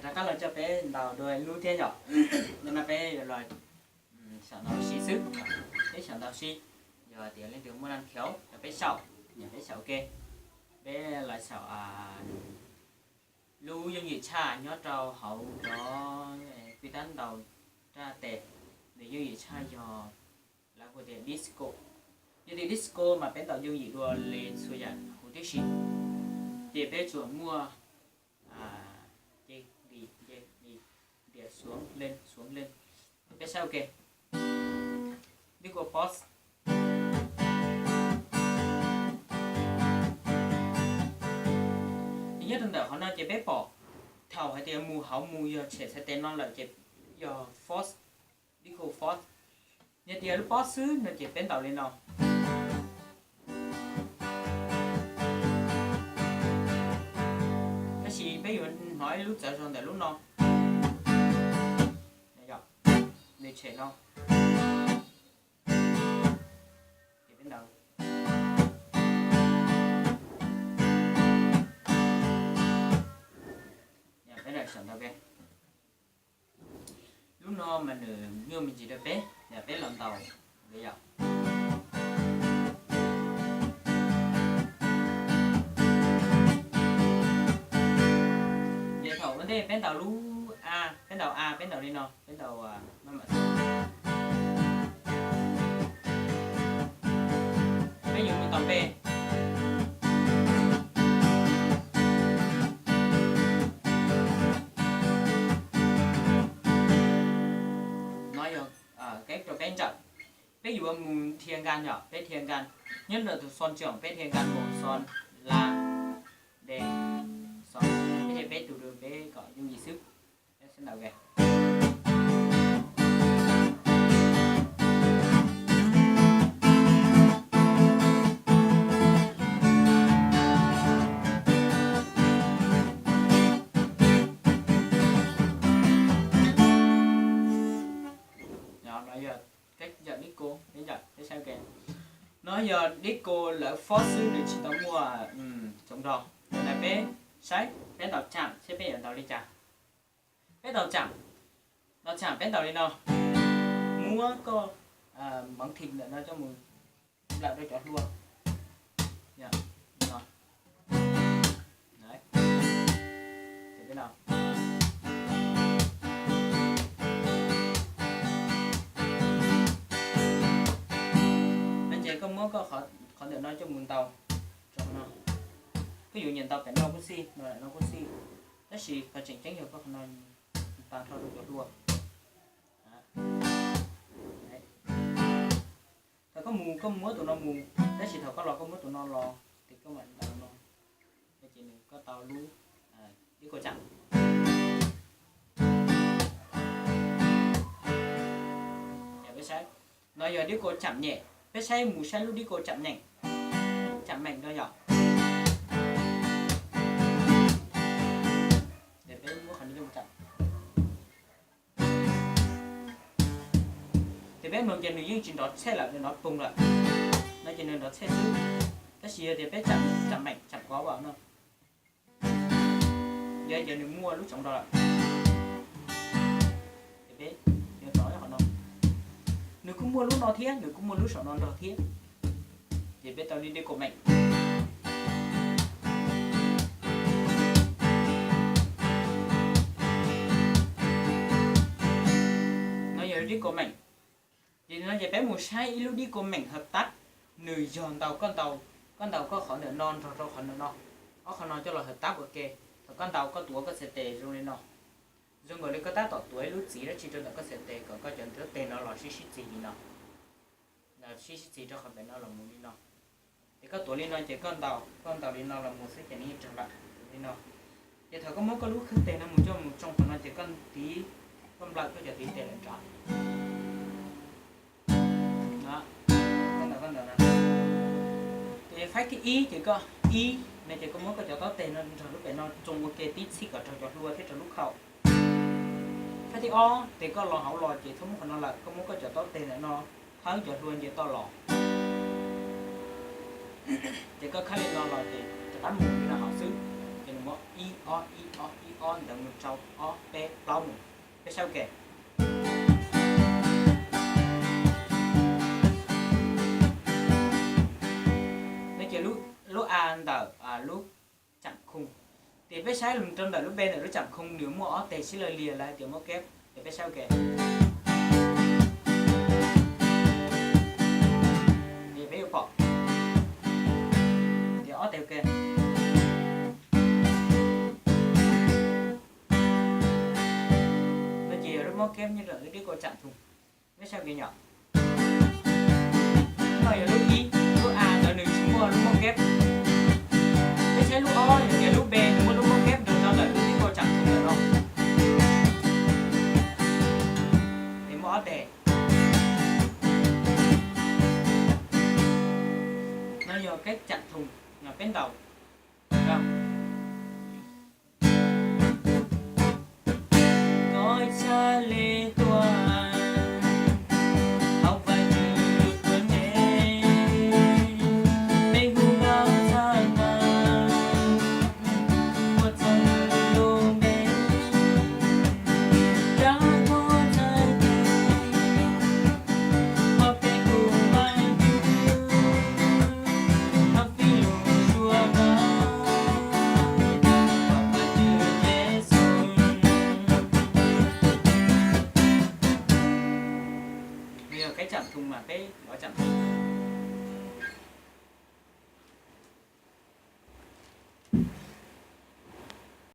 Rov qab los coj peb ntaus dua lub thiab yom. Nim no peb yuav los xyaum ntaus si xwb, peb xyaum ntaus si. Yog tias leej twg muaj neeg khiav no peb xyaum, yog peb xyaum ua ke, peb los xyaum lub yooj yim tshaj nyob rau hauv cov kwi tab ntaus raj tes, nws yooj yim tshaj yog lawv hu tias disco. Yog tias disco mas peb ntaus yooj yim dua li txhua yam huv tib si, ces peb tsuas muaj ces nqis ces nqis, ntias xuav leej xuav leej. Peb saib ua ke, disco pos. Ces nyob rau ntawm qhov no ces peb pom thaum hais tias mus hauv mus yog tshem txhais tes no lawm ces yog fourth, disco fourth. Yog tias lub pob xwb no ces peb ntaus li no. Tab sis peb yuav hnov ib lub txawv zog ntawm lub no, nws tshem no. Ces peb ntaus, peb ntaus, lub no mas nws nyuaj me ntsis rau peb, yog peb los ntaus li yom. Ces thaum ua ntej peb ntaus lub A, peb ntaus A, peb ntaus li no, peb ntaus maj mam xwb. Peb yuav mus tau B. No yog kev rau peb ntsawm. Peb yuav mus dhia nkas yom, peb dhia nkas. Nyob ntawm tus xon tsoom peb dhia nkas mus xon, la, de, xon. Peb dhia peb tus rau peb kom yooj yim xwb. Peb sib ntaus ke. No yog peb yam disco, peb yam peb saib ke. No yog disco lawv fob xwb, nws tsis tau muaj tsoom nrog. Ntawm no peb saib peb ntaus champ seb peb yuav ntaus li cas. Peb ntaus champ, ntaus champ peb ntaus li no. Muab koj mov thim ntawm no coj mus nplawm rau cov hlua. No ces koj muab koj qhov ntawm no coj mus ntaus rau no. Koj yuav nyiam ntaus pem no kuj xij, no kuj xij, tab sis qhov tseem ceeb yog koj qhov no, ntaus rau cov hlua. Thaum koj mus koj muab tus no mus, tab sis thaum koj los koj muab tus no los, ces koj mam ntaus no, ces nws koj tau lub disco champ. Peb saib, no yog disco champ nyem, peb saib mus saib lub disco champ nyem, champ meem no yom. Peb muab qhov no coj mus champ. Ces peb mloog ces nws yeej tsis nrov tshej lawm, nws nrov poog lawm. No ces nws nrov tshej xwb. Tab sis yog tias peb champ meem champ kov no, yog ces nws muaj lub tsoov nrog lawm. Ces peb yuav tov qhov no. Nws kuj muaj lub no thiab, nws kuj muaj lub saum no nrog thiab. Ces peb tau li disco meem. No yog disco meem. Ces no ces peb mus saib ib lub disco meem hợp tác, nws yog ntaus koj ntaus, koj ntaus koj qhov ntawm no nrog rau qhov ntawm no, ob qhov no coj los hợp tác ua ke. Thaum koj ntaus koj tuav koj txhais tes zoo li no, zoo nkaus li koj tab tom tuav ib lub txiv dab tsi rau ntawm koj txhais tes kom koj cov nruab tes no los sib sib txig li no, sib sib txig rau qhov pem no los mus li no. Ces koj tuav li no ces koj ntaus, koj ntaus li no los mus xwb ces nws yeej raug lawm li no. Ces thaum koj muab koj lub khwb tes no mus coj mus tsoo qhov no ces koj tiv, koj nplawm koj cov tiv tes lawm nrad. Ces faib thib ib ces koj ib no ces koj muab koj cov taub tes no nrog lub pem no tsoo ua ke tib txhij kom raug cov hlua thiab raug lub khaum. Faib thib ob ces koj los hauv los ces txhob muab qhov no lawm, koj muab koj cov taub tes ntawm no thawb cov hlua nce toj los. Ces koj khawb li no los ces rov qab mus li no hauv xwb, ces Muab ib ob ib ob ib ob ntawd mus rau ob peb plaub mus. Peb saib ua ke. No ces lub A ntawm lub tseem khoo. Ces peb saib rau ntawm lub B ntawm lub tseem khoo nws muaj ob teg sib law liag lawv hais tias muab keb. Ces peb saib ua ke. Peb yuav pom tias ob teg ua ke. No ces yog lub muab keb nyob rau lub dib kau tseem thum. Peb saib ua ke yom. No yog lub ib, lub A ntawd nws tsis muaj lub muab keb. Peb saib lub ob, yog tias lub B nws muaj lub muab keb nrog rau ntawm lub dib kau tseem thum ntawm no. Es muaj ob teg. No yog keb tseem thum, peb ntaus. Yog keb tseem thum mas peb lov tseem thum.